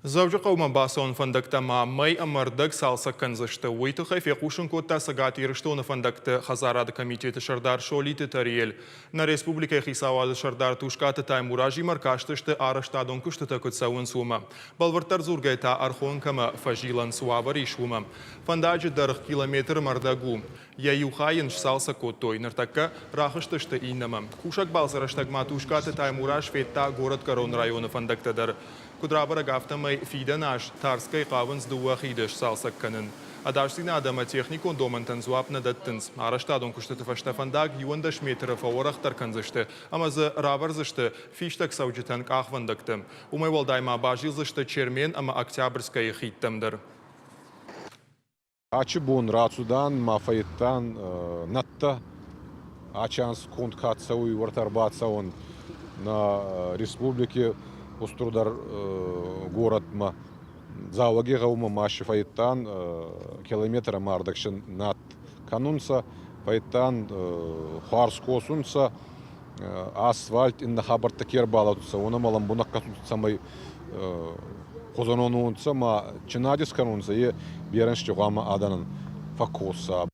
Дзӕуджыхъӕумӕ бацӕуӕн фӕндӕгтӕ ма мӕй ӕмӕ ӕрдӕг цалцӕг кӕндзысты. Уый тыххӕй фехъусын кодта Цӕгат Ирыстоны фӕндӕгты хӕдзарады комитеты сӕрдар Солиты Тариэль. Нӕ республикӕйы хицауады сӕрдар Тускъаты Таймуразимӕ ӕркастысты арӕзтадон куыстытӕ куыд цӕуынц, уымӕ. Бӕлвырддӕр дзургӕйӕ та Ӕрхонкӕмӕ фӕзилӕн цы уавӕр ис, уымӕ. Фӕндаджы дӕргъ километр ӕмӕ ӕрдӕг у. Йӕ иу хай йын сцалцӕг кодтой, ныртӕккӕ рахызтысты иннӕмӕ. Кусӕг балцы рӕстӕг ма Тускъаты Таймураз федта горӕтгӕрон районы фӕндӕгтӕ дӕр. Куыд рабӕрӕг, афтӕмӕй фидӕн аз Тарскӕйы хъавынц дыууӕ хиды сцалцӕг кӕнын. Ӕдасдзинад ӕмӕ техникон домӕнтӕн дзуапп нӕ дӕттынц. Арӕзтадон куыстыты фӕстӕ фӕндаг 11 метры фӕуӕрӕхдӕр кӕндзысты ӕмӕ дзы равӕрдзысты фистӕгцӕуджытӕн къахвӕндӕгтӕ. Уымӕй уӕлдай ма базилдзысты Чермен ӕмӕ Октябрьскӕйы хидтӕм дӕр. Ачи бон рацудан ма фӕййидтан нӕдтӕ. Ачи анз конд ка цӕуй, уорта ӕрбацӕуӕн нӕ республики устурдӕр горӕтмӕ. Дзауӕги гъӕумӕ ма си фӕййидтан километр ӕма ӕрдӕгсин над кӕнунцӕ, фӕййидтан хуарз косунцӕ, асфальт иннӕ хабӕрттӕ ке ӕрбалӕудтӕнцӕ, уонӕмӕ лӕмбунӕг кӕсунцӕ, цӕмӕй хузӕнон уонцӕ ма чи надис кӕнунцӕ, е берӕ ӕнзти гъӕуама адӕнӕн фӕккоса.